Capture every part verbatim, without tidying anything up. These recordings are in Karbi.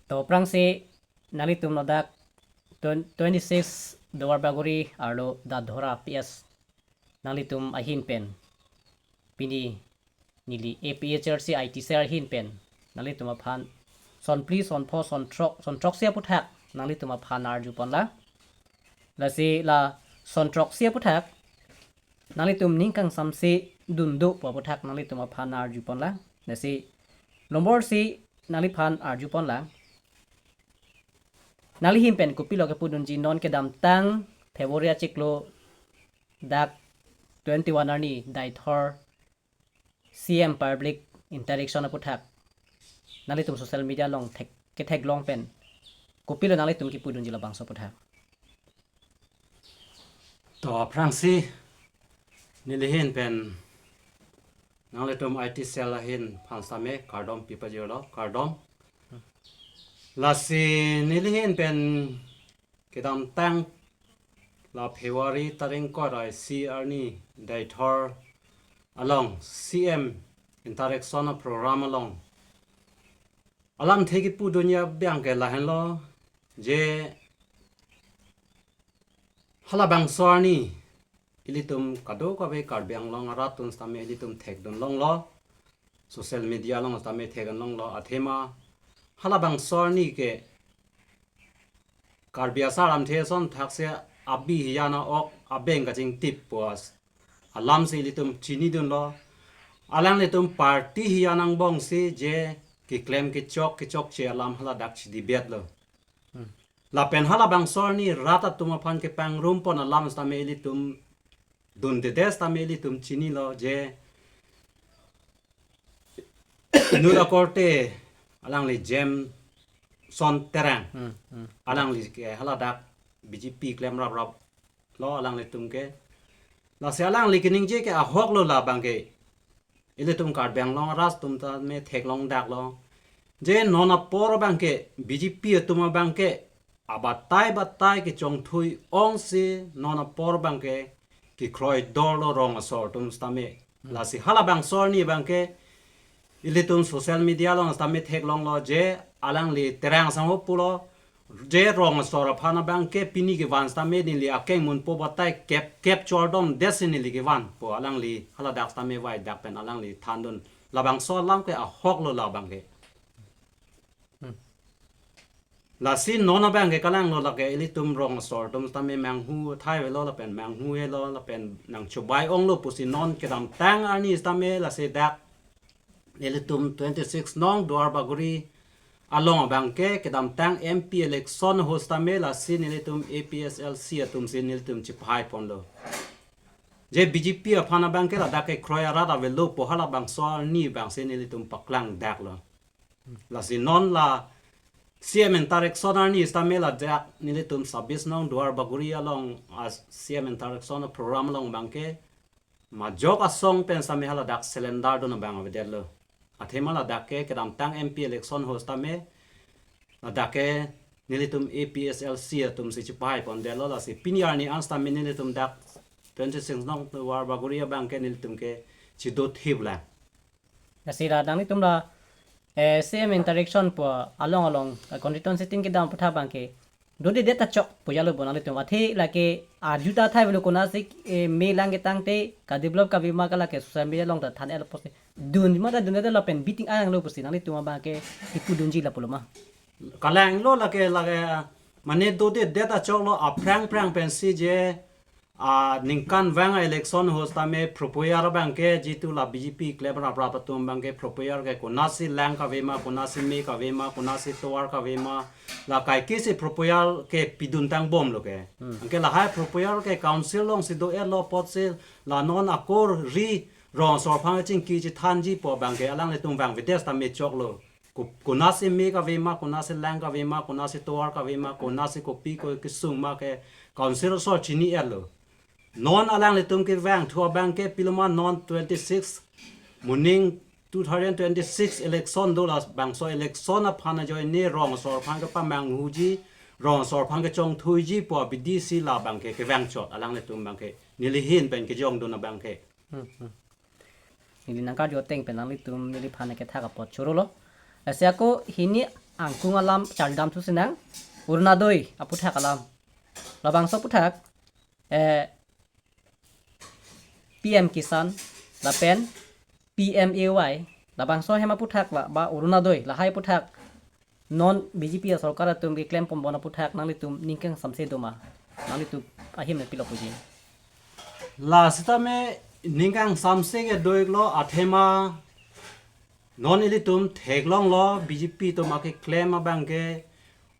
To aphrangsi nanglitum ladak twen-, twenty-six Duarbagori arlo Dadhora P S nanglitum ahin pen pini neli A P H L C I T cell ahin pen nanglitum aphan sonphli, sonpho, sonthrok, sonthrok si aputhak nanglitum aphan arju ponlang. Lasi la sonthrok si aputhak nanglitum ning kangsamse dun do pu aputhak nanglitum aphan arju ponlang. Lasi nombor si nangliphan arju ponlang. Nangli ahin pen kopilo kepudunji non kedamtang February achiklo dak twenty-one arni Deithor C M public interaction aputhak nanglitum social media along thek, ketheklong pen kopilo nanglitum kepudunji labangso aputhak. To aphrangsi neli ahin pen nanglitum I T cell ahin aphan same kardom pipajirlo, kardom. Lasi neli ahin pen kedamtang la February tarik ingkoi ra isi arni Deithor along C M interaction program along alamthe kepudunji abang ke lahenlo, je halabangso arni ilitum kadokave Karbi Anglong arat atum sitame ilitum thekdun longlo, social media along sitame thekdun longlo, athema halabangso arni ke Karbi asar alamthe ason thaksi abi hijan a-ok abeng kachingtip pu alamsi ilitum chinidunlo. Alanglitum party hijan angbongsi je keklem kechok kechokche alam haladak chidebate lo. Hmm. Lapen halabangso arni rat atum aphan kepangrum pon alam sitame ilitum dundedet sitame ilitum chinilo, je inut akorte alangli Jameson Terang. Hmm, hmm. Alangli ke haladak B J P klem raprap lo alanglitum ke. Lasi alangli keningje ke ahok lo labang ke. Ilitum Karbi Anglong arat atum sitame theklong daklo. Je non apor abang ke B J P atum abang ke abatai batai kechongthui ongsi non apor abang ke kekroidorlo rong asor atum sitame. Hmm. Lasi halabangso arni abang ke ilitum social media along sitame theklonglo, je alangli Terang sangho pulo, je rong asor aphan abang ke pini kevan sitame neli akeng munpo batai kep kep chordomdet si neli kevan pu alangli haladak sitame vaidak pen alangli thandun. Labangso alam ke ahok lo labang ke. Hmm. Lasi non abang ke kalanglo, lake ilitum rong asor atum sitame manghu thai avelo lapen manghu helo lapen nangchobai onglo pusi non kedamtang arni sitame lasi dak nelitum twenty-six nong Duarbagori along abang ke kedamtang M P election ahut sitame lasi nelitum A P H L C atum si nelitum chipahai ponlo. Je B J P aphan abang ke ladak kekroi arat avelo pu halabangso arni abang si nelitum paklang daklo. Lasi non la C M interaction arni sitame ladak nelitum sabis nong Duarbagori along a C M interaction program along abang ke majok asong pen sitame haladak cylinder dun abang avedetlo. Athema ladak ke kedamtang M P election ahut sitame ladak ke nelitum A P H L C atum si chipahai pondetlo, lasi pini arni an sitame nelitum dak twenty-six nong Duarbagori abang ke nelitum ke chidothip lang. Lasi la nanglitum la, eh, C M interaction pu along along, eh, constituency tin kedam aputhak abang ke dodedet ta chok pu jalo bo nanglitum. Athe lake arju ta thai avelo konatsi, eh, me lang ketangte kadevelop kave ma, kalake social media along ta than-etlo pusi. Dun ma ta dundet lapen beating ayang lo pusi nanglitum abang ke kepudunji lapulo ma? Kalanglo, lake, lake mane dodedet ta choklo, aphrang phrang pensi je a ningkan vang election ahut sitame Phropoyar abang ke jitu la B J P klem raprap atum abang ke Phropoyar ke konatsi lang kave ma, konatsi me kave ma, konatsi tovar kave ma, la kaike si Phropoyar ke pidun tangbomlo ke. Hmm. Anke lahai Phropoyar ke council alongsi do-etlo apotsi la non akor ri rong asor aphan chingki chithanji pu abang ke alanglitum vangvedet sitame choklo. Ko-, konatsi me kave ma, konatsi lang kave ma, konatsi tovar kave ma, konatsi kopi ko kesung ma ke council asor chini-etlo. Non alanglitum kevangthu abang ke pilo ma, non twenty-six moning two thousand twenty-six election do, labangso election aphan ajoine rong asor aphan kepamanghuji, rong asor aphan kechongthuiji pu abidi si labang ke kevangchot alanglitum abang ke, neli ahin pen kejongdun abang ke. Hmm, hmm. Neli nangkarju ateng pen nanglitum neliphan kethak apot chorolo. Lasi ako hini angkung alam charli damthu sinang, Orunodoi aputhak alam. Labangso aputhak, eh, P M Kisan lapen P M A Y, labangso ahem aputhak la ba Orunodoi lahai aputhak non B J P asorkar atum keklem ponbon aputhak nanglitum ning kangsamse doma? Nanglitum ahin nangpilo puji. La sitame ning kangsamse ke do-iklo, athema non ilitum theklonglo B J P atum akeklem abang ke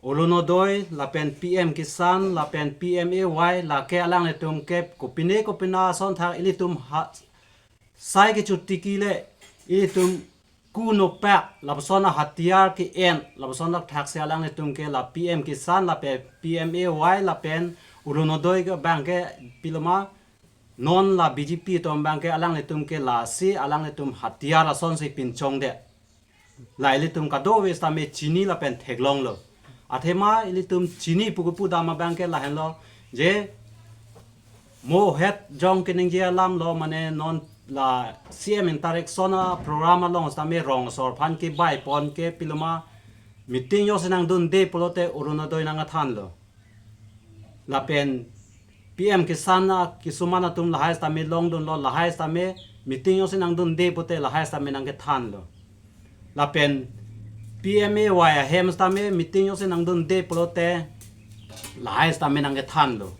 Orunodoi lapen P M Kisan lapen P M A Y lake alanglitum ke kopine kopine asonthak ilitum ha sai kechotiki le ilitum kunopak lapuson ahatiyar ke-en lapuson thakthak si alanglitum ke la P M Kisan lapen P M A Y lapen Orunodoi ke abang ke piloma non la B J P atum abang ke alanglitum ke lasi alanglitum hatiyar asonsi pinchongde. La ilitum kadokave sitame chini lapen theklonglo. Athema ilitum chini pu kepu dam abang ke lahenlo, je mo het jong keningje alamlo, mane non la C M interaction a-program along sitame rong asor aphan kebai pon ke piloma meeting jongsi nangdunde pulote Orunodoi nangkethanlo. Lapen P M Kisan a kisuman atum lahai sitame longdunlo, lahai sitame meeting jongsi nangdunde pulote lahai sitame nangkethanlo. Lapen P M A Y ahem sitame meeting jongsi nangdunde pulote lahai sitame nangkethanlo.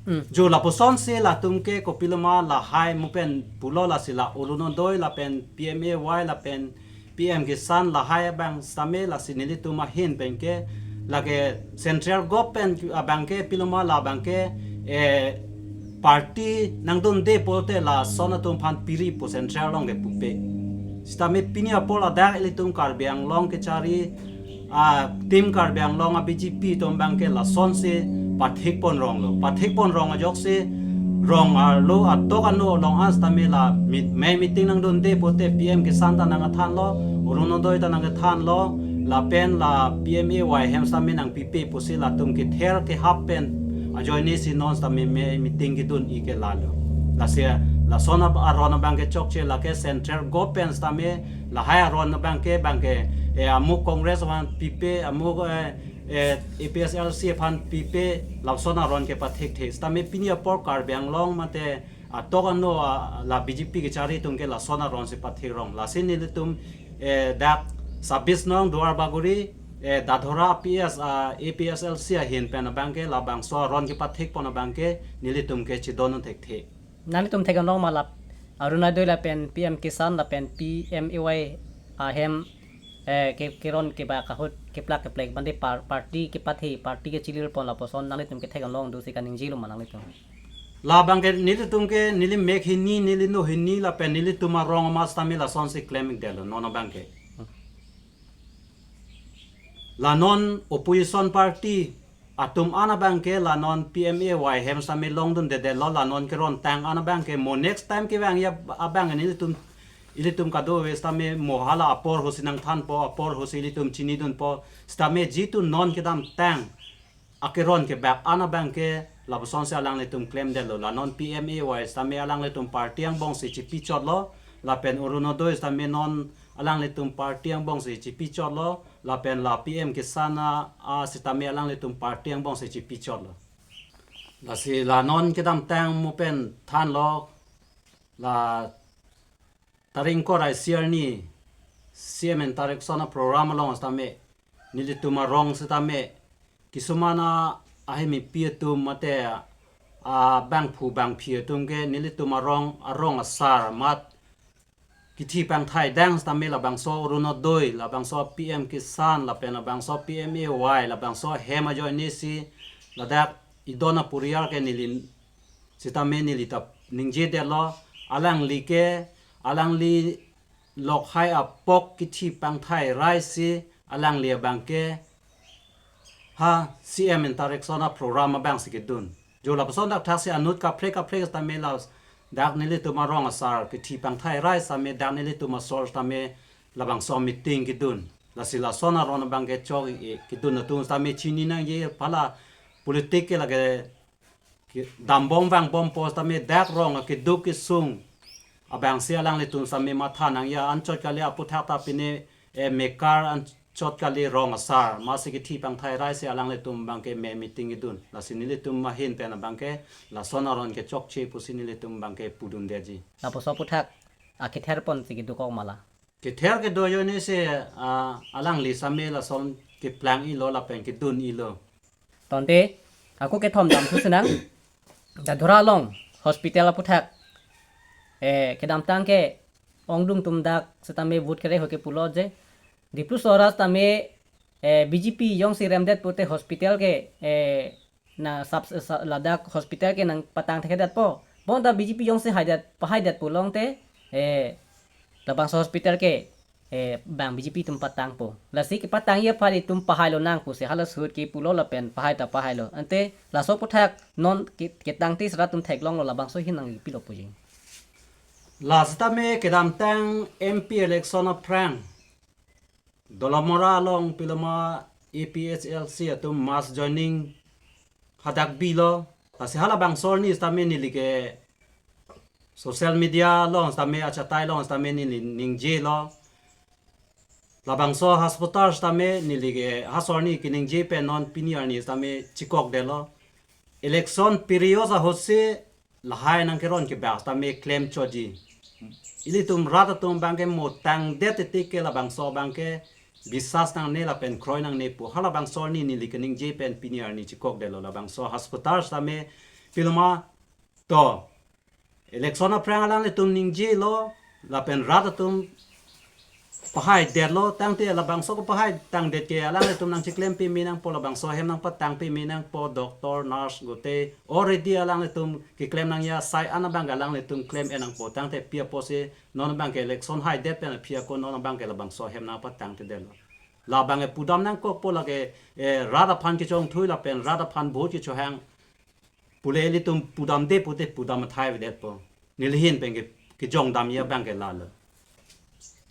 Hmm. Jo lapuson si latum ke kopiloma lahai mo pen pulo, lasi la Orunodoi lapen P M A Y lapen P M Kisan lahai abang sitame lasi nelitum ahin pen ke lake central government abang ke piloma labang ke, eh, party nangdunde pulote lason atum aphan piri pu central along ke pupe. Sitame pini apor ladak ilitum Karbi Anglong kechari a-team Karbi Anglong a-B J P atum abang ke lasonsi pathik pon ronglo. Pathik pon rong ajoksi rong arlo atok ano along an sitame la meet-, mei meeting nangdunde pulote P M Kisan ta nangkethanlo, Orunodoi ta nangkethanlo, lapen la P M A Y ahem sitame nangpipe pusi latum kether kehap pen ajoine si non sitame mei meeting kedun-i ke lalo. Lasi lason ab-, aron abang ke chokche lake central government sitame lahai aron abang ke abang ke, eh, amuk Congress aphan pipe, amuk, eh, eh, A P H L C aphan pipe, lason aron ke pathik the. Sitame pini apor Karbi Anglong mate atok ano, ah, la B J P kechari atum ke lason aron si pathik rong. Lasi nelitum, eh, dak sabis nong Duar Bagori, eh, Dadhora P S, ah, A P H L C ahin pen abang ke labangso aron kepathik pon abang ke nelitum ke chedondun thekthe. Nanglitum thek-an long ma la Orunodoi lapen P M Kisan lapen P M A Y ahem, eh, ke, keron kebak ahut keplak keplek bande par-, party kepathe, party kechilir pon lapuson nanglitum kethek-an long do si kaningjelo ma nanglitum? Labang ke nelitum ke neli mek hini, neli no hini lapen nelitum arong amat sitame lasonsi klem-ikdetlo non abang ke. La non opposition party atum an abang ke la non P M A Y ahem sitame longdundedetlo, la non kerontang an abang ke mo next time kevang ya abang nelitum, ilitum kadokave sitame mo hala apor ahut si nangthanpo, apor ahut si ilitum chinidunpo, sitame jitu non kedamtang akeron kebak an abang ke lapuson si alanglitum klemdetlo, la non P M A Y sitame alanglitum party angbong si chipichotlo, lapen Orunodoi sitame non alanglitum party angbong si chipichotlo, lapen la P M Kisan a, a sitame alanglitum party angbong si chipichotlo. Lasi la non kedamtang mo pen thanlo, la tarik ingkoi ra isi arni C M interaction a-program along sitame nelitum arong sitame kisuman a, ahemipi atum mate abangphu bangphi atum ke nelitum arong, arong asar amat kithi pangthai dang sitame labangso Orunodoi, labangso P M Kisan, lapen labangso P M A Y, labangso ahem ajoine si ladak idon aporial ke neli sitame neli ta ningjedetlo, alangli ke, alangli lokhai apok kithi pangthai rai si alangli abang ke ha C M interaction a-program abang si kedun. Jo lapuson dak thak si anut kaprek kaprek sitame ladak nelitum arong asar kithi pangthai rai sitame dak nelitum asor sitame labangso meeting kedun. Lasi lason aron abang ke chok-i kedun atum sitame chini nangji, pala politic ke lake ke dambom vangbompo sitame dak rong keduk kesung abang si alanglitum sitame matha nangji, anchot kali aputhak ta pine, eh, mekar an chot kali rong asar, masi kithi pangthai rai si alanglitum abangke me meeting idun. Lasi nelitum ahin pen abangke lason aron kechokche pusi nelitum abangke pudundetji. Lapuson aputhak akether pon si kedokok ma la? Kether kedo ajoine si, ah, alangli same lason keplang-ilo lapen kedun-ilo. Tangte ako kethom damthu sinang. Dadhora along hospital aputhak, eh, kedamtang ke ongdung atum dak setame vote kere hoike pulo je, Diplu Sohor setame, eh, B J P jongsi remdet pute hospital ke, eh, na sub, sa, ladak hospital ke nangpatang thekthedetpo. Bonta B J P jongsi haidet, pahaidet pulote, eh, labangso hospital ke, eh, bang B J P atum patangpo. Lasi kepatangji aphan itum pahailo nang pusi hala suhut ke pulo lapen pahai ta pahailo. Ante laso aputhak non ke-, ketangte sera atum theklonglo, labangso ahin nangpilo puji. La setame kedamtang M P election aphrang Dolamara along piloma A P H L C atum mass joining hadak bilo. Lasi halabangso arni setame neli ke social media along setame achatai along setame neli ningjelo. Labangso ha supporter setame neli ke ha arni keningje pen non pini arni setame chikokdetlo. Election period ahutsi lahai nangkeron kebak setame klem choji. Ilitum rat atum abangke mo tangdet titi ke labangso abangke bisas nangne lapen kroi nangne pu halabangso arni neli keningje pen pini arni chikokdetlo. Labangso ha supporter setame piloma to election aphrang alanglitum ningjelo lapen rat atum pahaidetlo, tangte labangso kepahai tangdet ke alanglitum nangchiklempi me nangpo, labangso ahem nangpatangpi me nangpo, doctor, nurse gotei already alanglitum keklem nangji asai an abangke alanglitum klem-et nangpo, tangte pi apotsi non abangke election haidet pen aphi ako non abangke labangso ahem nangpatangthedetlo. Labangke pudam nangkokpo lake, eh, rat aphan kechongthui lapen rat aphan vote kechohang pule ilitum pudamde pute pudam athai avedetpo. Neli ahin pen ke, kejongdamji abangke lalo.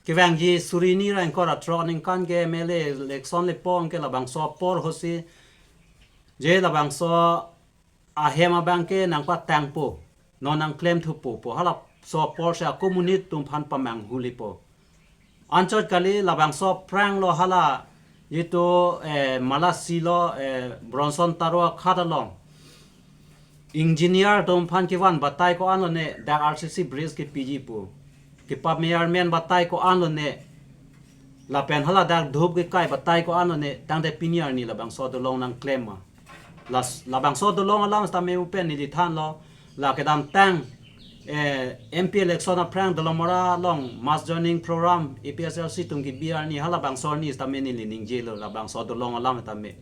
Kevangji suri hini ra ingkoi ra throk aningkan ke M L A election lepo anke labangso apor ahutsi je labangso ahem abangke nangpatangpo, non nangklemthupo pu halaso apor si ako monit atum aphan pamanghulipo. Anchot kali labangso aphranglo hala itum, eh, Malasi lo, eh, Bronson Taro akhat along engineer atum aphan kevan batai ko-an lone dak R C C bridge kepiji pu. Kepamearmen batai ko-an lone lapen hala dak dhup kekai batai ko-an lone tangte pini arni labangso adolong nangklem ma. Las-, labangso adolong alam setame upen neli thanlo, la kedamtang, eh, M P election aphrang Dolamara along mass joining program A P H L C atum kebi arni halabangso arni setame neli ningjelo labangso adolong alam setame.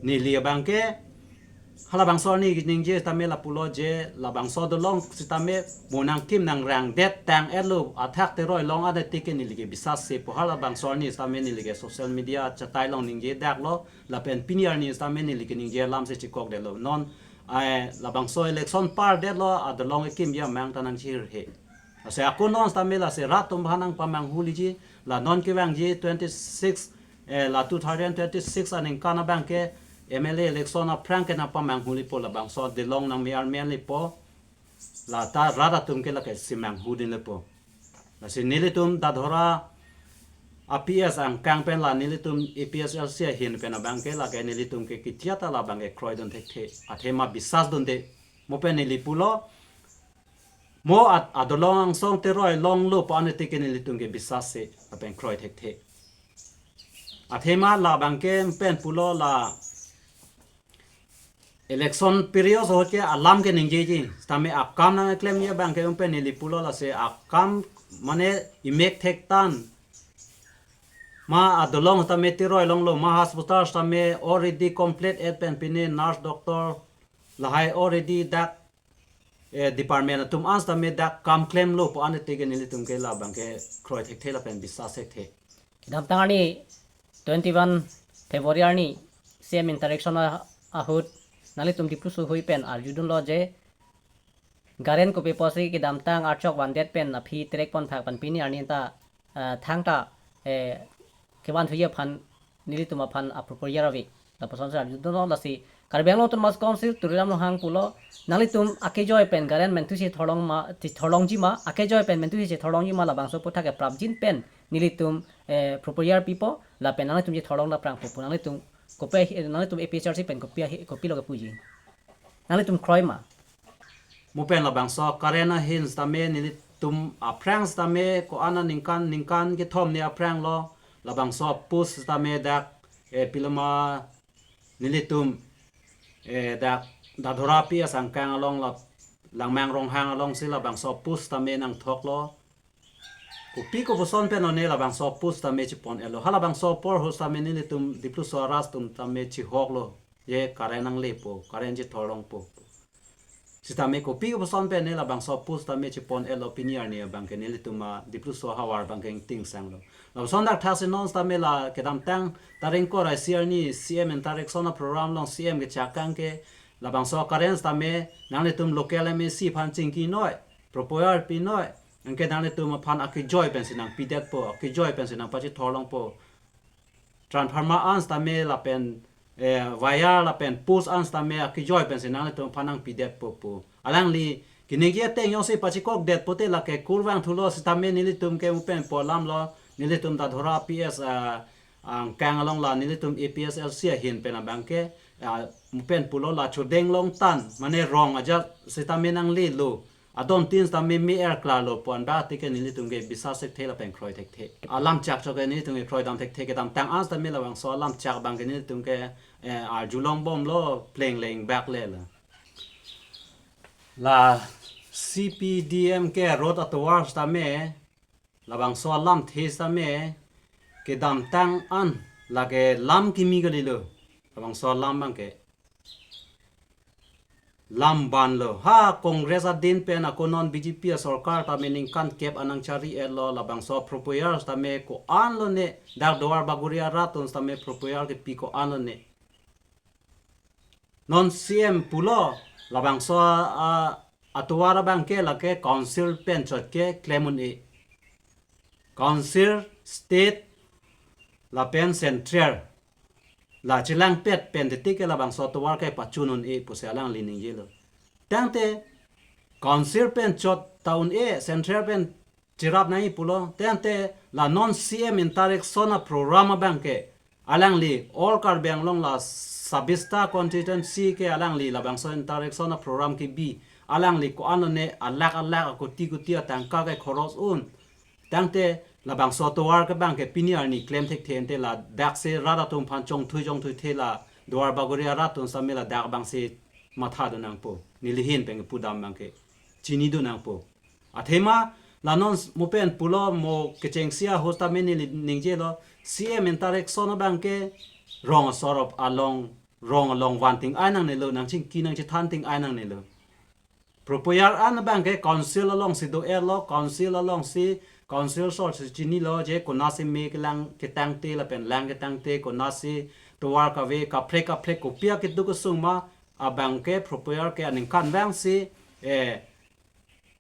Neli abangke halabangso arni ningje setame lapulo je labangso adolong setame mo nangkim nangrangdet tang-etlo athak teroi long ade tike neli ke bisas se pu halabangso arni setame neli ke social media achatai along ningjedaklo lapen pini arni setame neli keningje alam si chikokdetlo. Non, eh, labangso election pardetlo adolong ekimji amang ta nangchirhe. Lasi ako non setame lasi rat atum aphan nangpamanghuliji, la non kevangji twenty six, eh, la two thousand twenty six aningkan abangke M L A election aphrang ke nangpamanghulipo labangso adolong nangmearmenlipo. La ta rat atum ke lake simanghu dinlepo. Lasi nelitum Dadhora A P S angkang pen la nelitum A P H L C ahin pen abangke lake nelitum ke kitia ta labangke kroidun thekthe. Athema bisas dunde. Mo pen neli pulo, mo at-, adolong angsong teroi longlo pu an tike nelitum ke bisas se lapen kroi thekthe. Athema labangke pen pulo la election period ahut ke alam ke ningjeji. Setame akam nangklemji abangke pen neli pulo lasi akam mane imek thektan ma adolong setame teroi longlo ma hospital setame already complete-et pen pine nurse doctor lahai already dak, eh, department atum an setame dak kam klemlo pu an tike nelitum ke labangke kroi thekthe lapen bisas thekthe. Kedamtang arni twenty one February arni C M interaction a-, ahut nanglitum Diphu suhui pen arjudunlo je garen kopi apotsi kedamtang archok vandet pen aphi terek pon thak pen pini arni ta, eh, thangta, eh, kevanthuji aphan nelitum aphan apropria ave. Lapuson si arjudunlo lasi Karbi Anglong Autonomous Council Tuliram Ronghang pulo nanglitum akejoi pen garen menthusi thorlong ma, ti thorlongji ma, akejoi pen menthusi thorlongji ma labangso aputhak ke prapjin pen Nelitum eh, proposal pipo, lapen nanglitum chethorlong aphrang pupo, nanglitum kopi, nanglitum A P H L C pen kopi, kopilo kepuji. Nanglitum kroi ma? Mo pen labangso current ahin sitame nelitum aphrang sitame ko-an aningkan, ningkan kethom ni aphrang lo, labangso post sitame dak, eh, piloma nelitum, eh, dak Dadhora P S angkang along lo, Langmang Ronghang alongsi labangso post sitame nangthoklo. Kopi kopuson pen one labangso post sitame chepon-etlo. Halabangso apor ahut sitame nelitum Dipluso arat atum sitame chihoklo. Je current nanglepo, current chethorlongpo. Sitame kopi kopuson pen ne labangso post sitame chepon-etlo, pini arni abangke nelitum a Dipluso ahavar abangke ingting sanglo. Lapuson dak thaksi non sitame la kedamtang tarik ingkoi ra isi arni C M interaction aprogram along C M kechak abangke labangso current sitame nanglitum local M A C aphan chingkinoi, proposal pinoi, anke nanglitum aphan akejoi pensi nangpidetpo, akejoi pensi nangpachethorlongpo. Transformer an sitame lapen, eh, wire lapen post an sitame akejoi pensi nanglitum aphan nangpidetpo pu. Alangli keningje ateng jongsi pachikokdetpo te lake kurvangthulo sitame nelitum ke mo pen pu alamlo, nelitum Dadhora P S, ah, angkang along la nelitum A P H L C ahin pen abangke, ah, mo pen pulo la chodeng longtan, mane rong ajat sitame nanglelo. Adon tin sitame me-er klarlo pu anbak atike nelitum ke bisas thekthe lapen kroi thekthe. Alam chak chok ke nelitum ke kroidam thekthe, kedamtang an sitame labangso alam chak abangke nelitum ke, eh, arjulongbomlo, pleng leng bak le la. La C P D M K road atovar sitame, labangso alamthe sitame, kedamtang an lake lam kimi kalilo, labangso alam abangke. Lam banlo. Ha Congress adin pen ako non B J P asorkar tame ningkan kep anang chari-etlo, labangso proposal tame ko-anlo ne, dak Duar Bagori arat atum tame proposal kepi ko-anlo ne. Non C M pulo, labangso a, a, atovar abangke lake council pen chot keklem un-e. Council, state, lapen central la chelangpet pen titi ke labangso atovar ke pachun un-e pusi alangli ningjelo. Tangte council pen chot ta un-e, central pen cherap nangji pulo. Tangte la non C M interaction aprogram abangke alangli All Karbi Anglong la sabista constituency ke alangli labangso interaction aprogram kebi, alangli ko-anlo ne alakh alakh, akoti koti atangka ke khoros un. Tangte labangso atovar ke abangke pini arni klem thekthe ante, ladaksi rat atum aphan chongthui chongthuithe la Duar Bagori arat atum tame ladak abangsi mathadun nangpo. Nelihin pen kepudam abangke chinidun nangpo. Athema la non s-, mo pen pulo mo kechengsi ahut tame neli ningjelo, C M interaction abangke rong asor along, rong along van ting ai nangnelo, nangchingki nangchethan ting ai nangnelo. Proposal an abangke council alongsi do-etlo, council alongsi, council asorsi chinilo je konatsi me kelang ketangte lapen lang ketangte, konatsi tovar kave kaprek kaprek kopi akeduk kesung ma, abangke proposal ke aningkanvangsi, eh,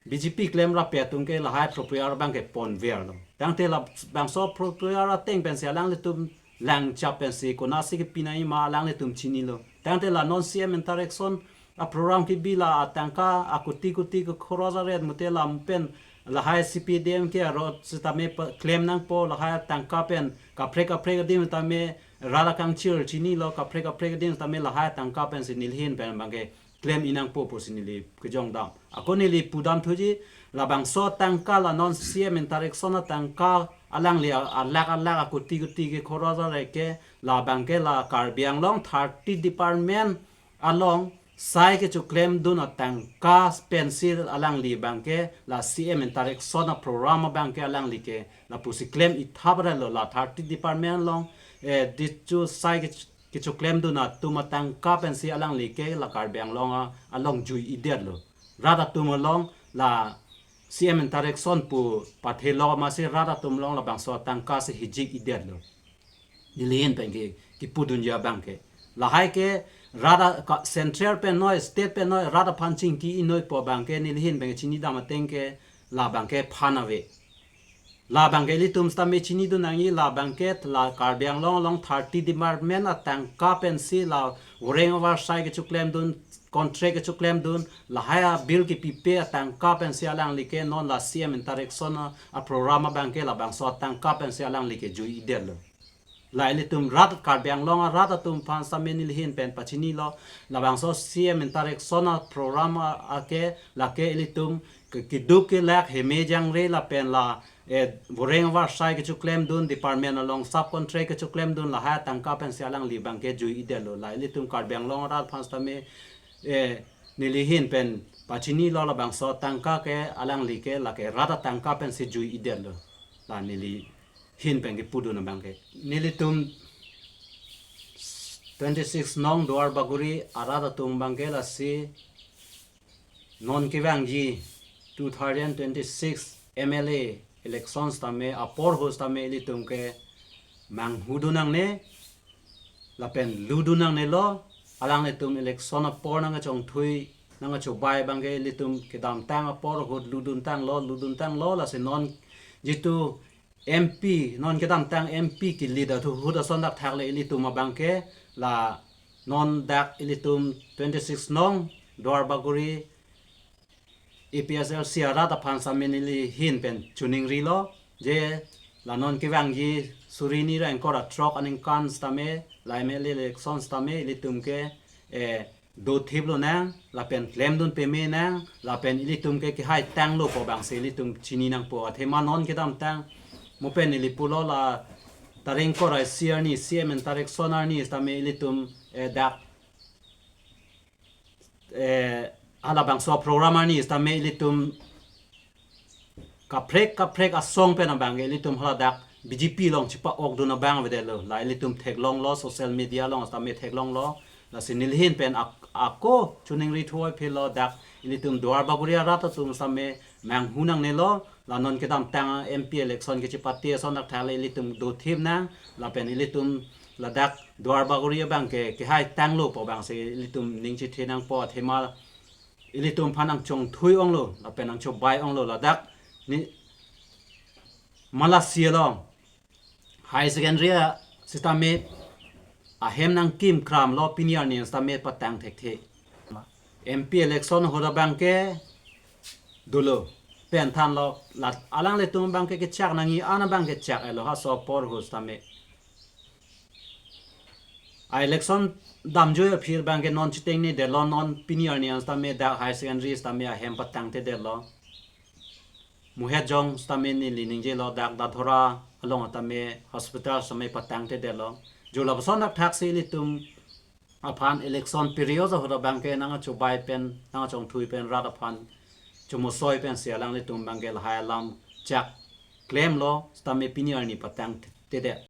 B J P klem rapet atum ke lahai proposal abangke ponverlo. Tangte labangso proposal ateng pensi alanglitum langchap pensi konatsi kepi nangji ma alanglitum chinilo. Tangte la non C M interaction aprogram kebi la atangka akoti koti ke khoros aret mute la mo pen lahai C P D M K road sitame pa-, klem nangpo, lahai atangka pen kaprek kaprek adim tame rat akangchir chinilo, kaprek kaprek adim tame lahai atangka pensi nelihin pen abangke klem-i nangpo pusi neli kejongdam. Ako neli pudamthuji, labangso atangka la non C M interaction atangka alangli a-, alakh alakh akoti koti ke khoros areke, labangke la Karbi Anglong thirty department along sai kechoklemdun atangka pensi alangli abangke la C M interaction aprogram abangke alangli ke lapusi klem-i thapre lo, la thirty department along, eh, dichu sai kech-, kechoklemdun atum atangka pensi alangli ke la Karbi Anglong a-, along jui-idetlo. Rat atum along la C M interaction pu pathelok masi rat atum along labangso atangka si hijik-idetlo. Nelihin pen ke kipudunji abangke. Lahai ke rat a-, ka-, central pen noi, state pen noi, rat aphan chingki-inoi pu abangke nelihin pen chinidam ateng ke labangke phan ave. Labangke ilitum sitame chinidun nangji, labangke la Karbi Anglong along thirty department atangka pensi la voreng avarsai kechoklemdun, contract kechoklemdun, lahai a bill kepipe atangka pensi alanglike non la C M interaction a, a program abangke labangso atangka pensi alanglike jui-idetlo. La ilitum rat Karbi Anglong arat atum aphan sitame neli ahin pen pachinilo, labangso C M interaction a program a, ake lake ilitum ke-, keduk kelak heme jangre lapen la, eh, voreng avarsai kechoklemdun, department along subcontract kechoklemdun, lahai atangka pensi alangli abangke jui-idetlo. La ilitum Karbi Anglong arat aphan sitame, eh, neli ahin pen pachinilo, labangso atangka ke alanglike lake rat atangka pensi jui-idetlo. La neli ahin pen kepudun abangke. Nelitum twenty-six nong Duar Bagori arat atum abangke lasi non kevangji two thousand twenty-six M L A election sitame apor ahut sitame ilitum ke manghudun nangne lapen ludun nangnelo. Alanglitum election apor nangkachongthui nangkachobai abangke ilitum kedamtang apor ahut luduntanglo, luduntanglo, lasi non jitu M P, non kedamtang M P ke-lead ahut ason thakthak le ilitum abangke la non dak ilitum twenty-six nong Duar Bagori A P H L C arat aphan sitame neli ahin pen choningrilo, je la non kevangji suri hini ra ingkoi ra throk aningkan sitame la M L A election sitame ilitum ke, eh, dothip lonang lapen klemdun pame nang lapen ilitum ke kehai tanglo pu abangsi ilitum chini nangpo. Athema non kedamtang mo pen neli pulo, la tarik ingkoi ra isi arni C M interaction arni sitame ilitum, eh, dak, eh, halabangso program arni sitame ilitum kaprek kaprek asong pen abangke ilitum haladak B J P along chepa-okdun abang avedetlo. La ilitum theklonglo, social media along sitame theklonglo. Lasi neli ahin pen ak-, ako choningri thuvoiphitlo, dak ilitum Duar Bagori arat atum sitame manghu nangnelo. La non kedamtang M P election kechepate ason thakthak le ilitum dothip nang lapen ilitum ladak Duar Bagori abangke kehai tanglo pu abangsi ilitum ning chethe nangpo. Athema ilitum aphan nangchongthui onglo lapen nangchobai onglo, ladak ni Malasi along high secondary a sitame ahem nangkim kramlo, pini arni sitame patang thekthe. M P election ahut abangke dolo pen thanlo, la alanglitum abangke kechak nangji an abangke chak-etlo, ha so apor ahut sitame. A election damjoi aphi abangke non chetengnedetlo, non pini arni an sitame dak higher secondary sitame ahem patangtedetlo. Muhet jong sitame neli ningjelo, dak Dadhora along sitame hospital sitame patangtedetlo. Jo lapuson thakthaksi ilitum aphan election period ahut abangke nangkachobai pen, nangkachongthui pen, rat aphan chomosoi pensi alanglitum abangke lahai alam chak klemlo, sitame pini arni patangtedet.